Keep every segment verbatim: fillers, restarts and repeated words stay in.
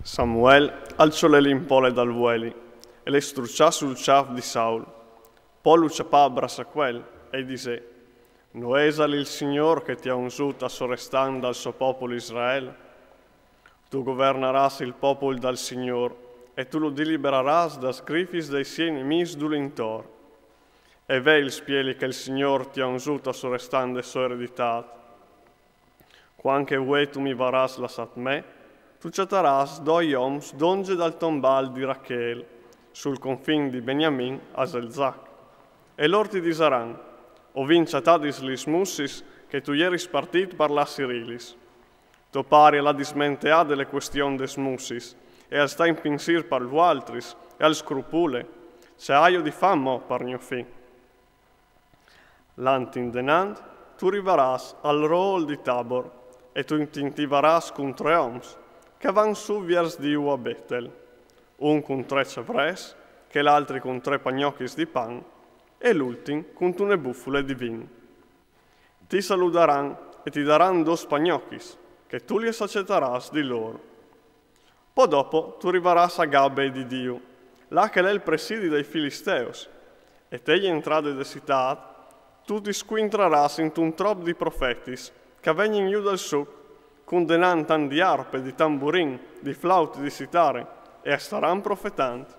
Samuel al ciolè l'impole dal vueli e le strucià sul ciaf di Saul. Po lu ciapà a brasacuel e i disè: No esal il Signor che ti à unzût a sorestant dal so popul Israel? Tu governarâs il popul dal Signor e tu lu diliberarâs das grifis dai siei nemîs dulintor. E ve il spieli che il Signor ti à unzût a sorestant de sô ereditât. Cuant che vuê tu mi varâs lassât me, tu cjatarâs doi oms dongje dal tombâl di Rachel, sul confin di Beniamin a Zelzac. E lôr ti disaran: O vin cjatadis lis mussis che tu jeris partît par lassirilis. To pari al à dismenteade le cuestion des mussis e al sta in pinsîr par vualtris e al scrupule: Ce aio di fâ mo par gno fi? Lant indenant, tu rivarâs al rôl di Tabor e tu ti intivarâs cun trê oms che a van sù viers Diu a Betel, un cun trê cjavrets, chel altri cun trê pagnochis di pan e l'ultin cuntune bufule di vin. Ti saludaran e ti daran dôs pagnochis, che tu lis acetarâs di lôr. Po dopo tu rivarâs a Gabee di Diu, là che al è il presidi dai Filisteus, e te jentrade de citât tu ti scuintrarâs intun trop di profetis che a vegnin jù dal suc, cun denant tant di arpe, di tamburin, di flaut, di citare, e a staran profetant.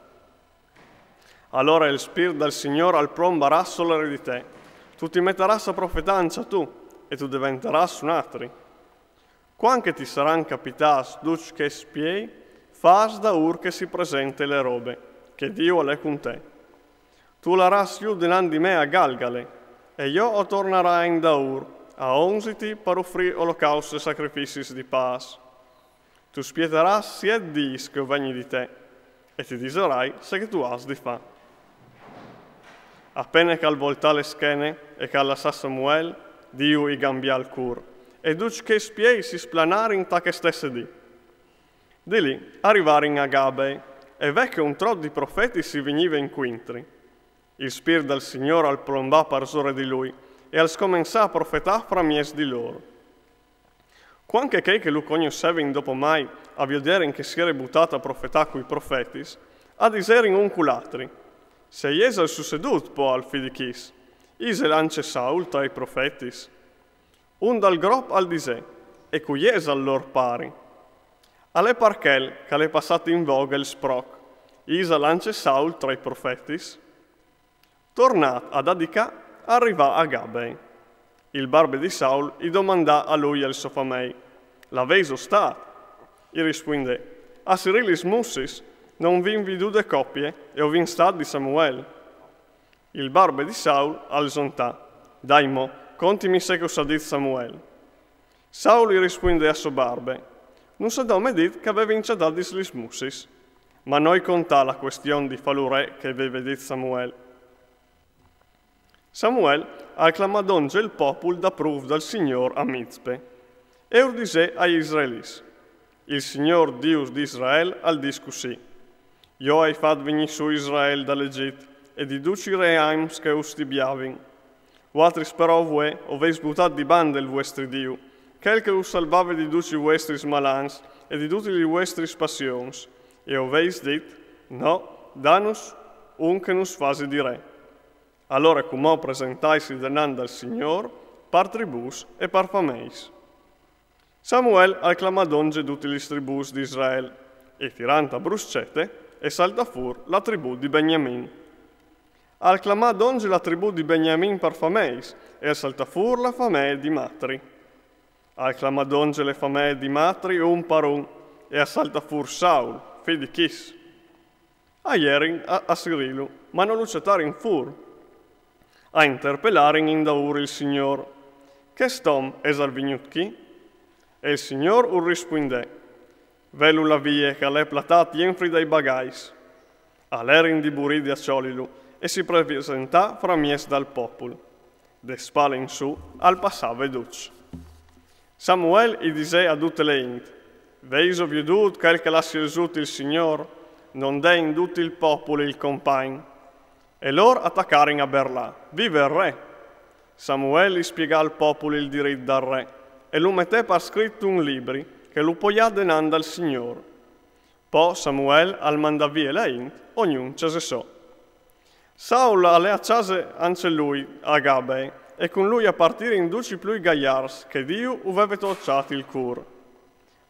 Alore il spirt dal Signôr al plombarà sore di te, tu ti metarâs a profetâ ancje tu e tu deventarâs un altri. Cuant che ti saran capitâts ducj chescj spiei, fâs daûr che si presente le robe, che Diu al è cun te. Tu larâs jù denant di me a Galgale, e jo o tornarai indaûr a ongziti par ufrî olocauscj e sacrificis di pâs. Tu spietarâs siet dîs che o vegni di te, e ti disarai ce che tu âs di fâ. A pene che al voltà le schene e che al lassà Samuel, Diu i gambià il cûr, e ducj chescj spiei si splanarin ta chê stesse dì. Di li a rivarin a Gabee, e ve che un trop di profetis i vignive incuintri. Il spirt dal Signôr al plombà parsore di lui, e al scomençà a profetâ framieç di lôr. Cuant che chei che lu cognossevin dopo mai a vioderin che si jere butât a profetâ cui profetis, a diserin un cul altri: Ce jesal sucedût po al fi di Chis? Isal ancje Saul tra i profetis? Un dal grop al disè: E cui jesal lôr pari? Al è par chel che al è passât in voghe il sproc: Isal ancje Saul tra i profetis? Tornât a dà di ca, al rivà a Gabee. Il barbe di Saul i domandà a lui e al so famei: Lavêso stât? I rispuindè: A sirî lis mussis, no vin vidude copie e o vin stât di Samuel. Il barbe di Saul al zontà: Dai mo, contimi ce che us à dit Samuel. Saul i rispuindè a so barbe: Nus à dome dit che a vevin cjatadis lis mussis, ma no i contà la cuestion di fâlu re che i veve dit Samuel. Samuel al clamà dongje il popul daprûf dal Signôr a Mizpe, e ur disè ai israelits: Il Signôr Diu di Israel al dîs cussì: Jo o ai fat vignî sù Israel dal Egjit e di ducj i reams che us stibiavin. Vualtris però vuê o vês butât di bande il vuestri Diu, chel che us salvave di ducj i vuestris malants e di dutis lis vuestris passions, e o vês dit: No, danus un che nus fasi di re. Alore cumò presentaitsi denant dal Signôr par tribûs e par fameis. Samuel al clamà dongje dutis lis tribûs di Israel, e tirant a bruscete e saltà fûr la tribù di Beniamin. Al clamà dongje la tribù di Beniamin par fameis, e al saltà fûr la famee di Matri. Al clamà dongje le famee di Matri un par un, e al saltà fûr Saul, fi di Chis. A jerin a, a sirîlu, ma no lu cjatarin fûr. A interpelarin indaûr il Signôr: Chest om isal vignût chi? E il Signôr ur rispuindè: Velu là vie che al è platât jenfri dai bagais. A lerin di buride a cjolilu, e si presentà framieç dal popul. De spale in sù al passave ducj. Samuel i disè a dute le int: Vêso viodût chel che al à sielzût il Signôr, dondè in dut il popul il compagn? E lôr a tacarin a berlâ: Vive il re! Samuel i spiegà al popul il dirit dal re, e lu metè par scrit intun libri, che lu poià denant dal Signôr. Po Samuel al mandà vie la int, ognun cjase so. Saul al è a cjase ancje lui a Gabee, e cun lui a partirin ducj i plui gaiarts che Diu u veve tocjât il cûr.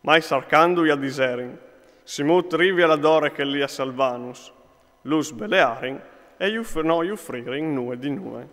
Ma i sarcandui a diserin: Simût rivi a la dore che li a salvânus. Lu sbelearin e ju f-, no ju fririn nuie di nuie.